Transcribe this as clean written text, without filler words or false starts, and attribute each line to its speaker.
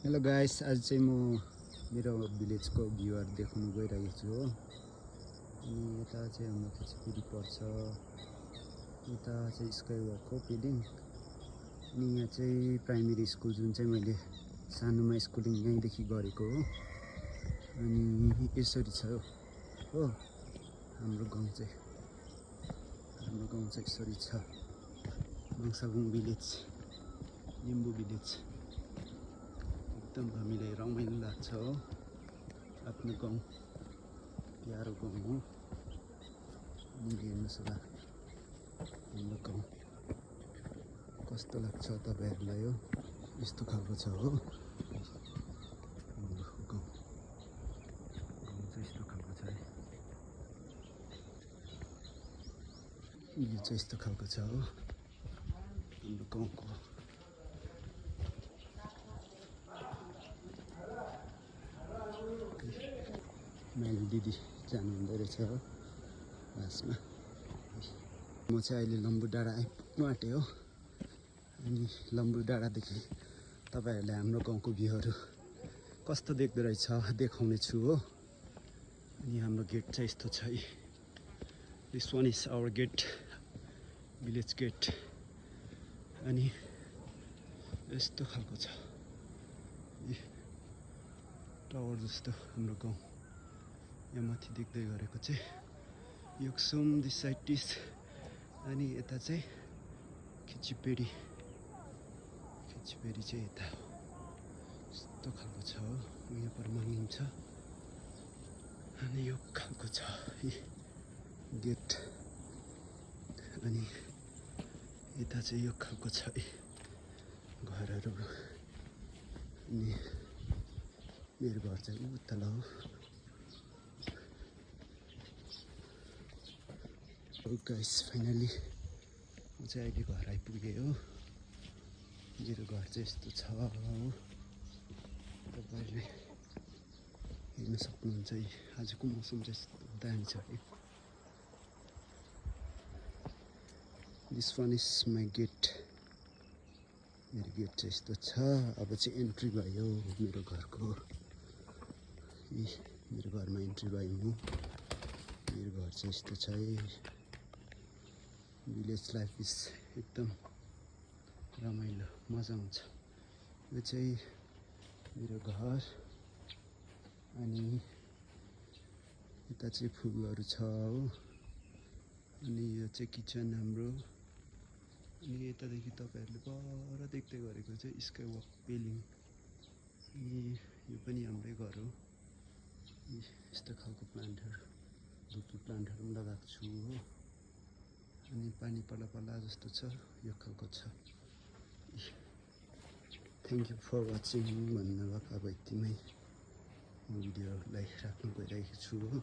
Speaker 1: Hello guys, आज चाहिँ म मेरो भिलेजको भ्यूहरु देखाउन गइरहेको छु हो। अनि यता चाहिँ हाम्रो फेरि पर्छ, यता चाहिँ स्काई वक हो बिल्डिङ। अनि यहाँ चाहिँ प्राइमेरी स्कुल जुन चाहिँ मैले सानोमा स्कुलिङ यहीँदेखि गरेको हो। अनि यसरी छ हो हाम्रो गाउँ चाहिँ यसरी छ। मङ्साबुङ भिलेज, लिम्बू भिलेज। एकदम हामीलाई रमाइलो लाग्छ हो, आफ्नो गाउँ, प्यारो गाउँ हो। अनि हेर्नुहोस् होला हाम्रो गाउँ कस्तो लाग्छ तपाईहरुलाई हो, यस्तो खालको छ हो हाम्रो गाउँ चाहिँ यस्तो खालको छ है। यो चाहिँ यस्तो खालको छ हो हाम्रो गाउँको। मैले दिदी जानु हुँदै रहेछ हो बासमा। म चाहिँ अहिले लम्बु डाँडा आइपुग्नु आँटे हो। अनि लम्बु डाँडादेखि तपाईहरुलाई हाम्रो गाउँको भ्यूहरु कस्तो देख्दो रहेछ देखाउने छु हो। अनि हाम्रो गेट चाहिँ यस्तो छ है। This one is our gate, village gate. अनि यस्तो खालको छ, टावर जस्तो हाम्रो गाउँ। यहाँ माथि देख्दै गरेको चाहिँ योक्सुम, दिस साइड इज। अनि यता चाहिँ खिचिपेडी चाहिँ यता हो। यस्तो खालको छ हो, यहाँ पर मानिन्छ। अनि यो खालको छ गेट। अनि यता चाहिँ यो खालको छ है घरहरू। अनि मेरो घर चाहिँ उतल हो। गाइस फाइनली म चाहिँ अहिले घर आइपुगेँ हो। मेरो घर चाहिँ यस्तो छ हो, तपाईहरुले हेर्न सक्नुहुन्छ है। आजको मौसम चाहिँ यस्तो दामी छ है। This one is my gate. मेरो गेट चाहिँ यस्तो छ। अब चाहिँ एन्ट्री भयो मेरो घरको। मेरो घरमा एन्ट्री भयो म। मेरो घर चाहिँ यस्तो छ है। भिलेज लाइफ इज एकदम रमाइलो, मजा आउँछ। यो चाहिँ मेरो घर। अनि यता चाहिँ फुलहरू छ हो। अनि यो चाहिँ किचन हाम्रो। अनि यतादेखि तपाईहरुले पर देख्दै गरेको चाहिँ स्काई वक बिल्डिङ। अनि यो पनि हाम्रै घर हो। यस्तो खालको प्लान्टहरू, धुप्पी प्लान्टहरू पनि लगाएको छु हो। अनि पानी पल्ला जस्तो छ, यो खालको छ। थ्याङ्क यू फर वाचिङ भन्नुभएको अब यतिमै म भिडियोलाई राख्न गइरहेको छु हो।